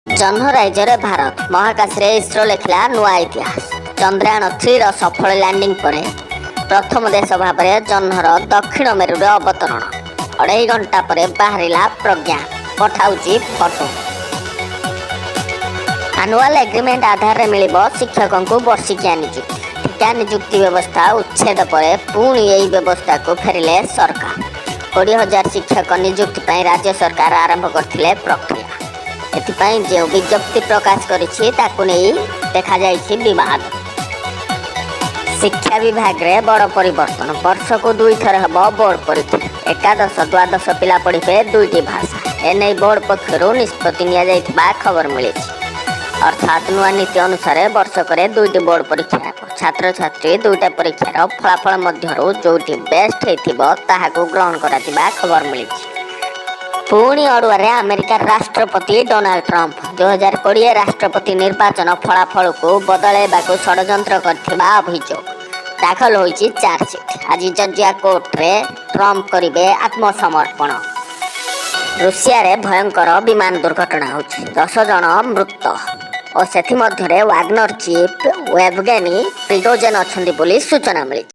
ଜହ୍ନ ରାଇଜରେ ଭାରତ। ମହାକାଶରେ ଇସ୍ରୋ ଲେଖିଲା ନୂଆ ଇତିହାସ। ଚନ୍ଦ୍ରୟାନ 3ର ସଫଳ ଲ୍ୟାଣ୍ଡିଂ ପରେ ପ୍ରଥମ ଦେଶ ଭାବରେ ଜହ୍ନର ଦକ୍ଷିଣ ମେରୁରେ ଅବତରଣ। 2.5 ଘଣ୍ଟା ପରେ ବାହାରିଲା ପ୍ରଜ୍ଞା, ପଠାଉଛି ଫଟୋ। ଆନୁଆଲ ଏଗ୍ରିମେଣ୍ଟ ଆଧାରରେ ମିଳିବ ଶିକ୍ଷକଙ୍କୁ ବର୍ଷିକିଆ ନିଯୁକ୍ତି। ଠିକା ନିଯୁକ୍ତି ବ୍ୟବସ୍ଥା ଉଚ୍ଛେଦ ପରେ ପୁଣି ଏହି ବ୍ୟବସ୍ଥାକୁ ଫେରିଲେ ସରକାର। 20,000 ଶିକ୍ଷକ ନିଯୁକ୍ତି ପାଇଁ ରାଜ୍ୟ ସରକାର ଆରମ୍ଭ କରିଥିଲେ ପ୍ରକ୍ରିୟା। ଏଥିପାଇଁ ଯେଉଁ ବିଜ୍ଞପ୍ତି ପ୍ରକାଶ କରିଛି, ତାକୁ ନେଇ ଦେଖାଯାଇଛି ବିବାଦ। ଶିକ୍ଷା ବିଭାଗରେ ବଡ଼ ପରିବର୍ତ୍ତନ। ବର୍ଷକୁ ଦୁଇଥର ହେବ ବୋର୍ଡ ପରୀକ୍ଷା। ଏକାଦଶ, ଦ୍ୱାଦଶ ପିଲା ପଢ଼ିବେ ଦୁଇଟି ଭାଷା। ଏନେଇ ବୋର୍ଡ ପକ୍ଷରୁ ନିଷ୍ପତ୍ତି ନିଆଯାଇଥିବା ଖବର ମିଳିଛି। ଅର୍ଥାତ୍ ନୂଆ ନୀତି ଅନୁସାରେ ବର୍ଷକରେ ଦୁଇଟି ବୋର୍ଡ ପରୀକ୍ଷା ହେବ। ଛାତ୍ରଛାତ୍ରୀ ଦୁଇଟା ପରୀକ୍ଷାର ଫଳାଫଳ ମଧ୍ୟରୁ ଯୋଉଟି ବେଷ୍ଟ ହେଇଥିବ, ତାହାକୁ ଗ୍ରହଣ କରାଯିବା ଖବର ମିଳିଛି। ପୁଣି ଅଡୁଆରେ ଆମେରିକାର ରାଷ୍ଟ୍ରପତି ଡୋନାଲ୍ଡ ଟ୍ରମ୍ପ। 2020 ରାଷ୍ଟ୍ରପତି ନିର୍ବାଚନ ଫଳାଫଳକୁ ବଦଳାଇବାକୁ ଷଡ଼ଯନ୍ତ୍ର କରିଥିବା ଅଭିଯୋଗ। ଦାଖଲ ହୋଇଛି ଚାର୍ଜସିଟ୍। ଆଜି ଜର୍ଜିଆ କୋର୍ଟରେ ଟ୍ରମ୍ପ କରିବେ ଆତ୍ମସମର୍ପଣ। ରୁଷିଆରେ ଭୟଙ୍କର ବିମାନ ଦୁର୍ଘଟଣା ହେଉଛି। 10 ଜଣ ମୃତ ଓ ସେଥିମଧ୍ୟରେ ୱାଗ୍ନର ଚିଫ୍ ୱେଭଗେନି ପ୍ରିଗୋଜେନ୍ ଅଛନ୍ତି ବୋଲି ସୂଚନା ମିଳିଛି।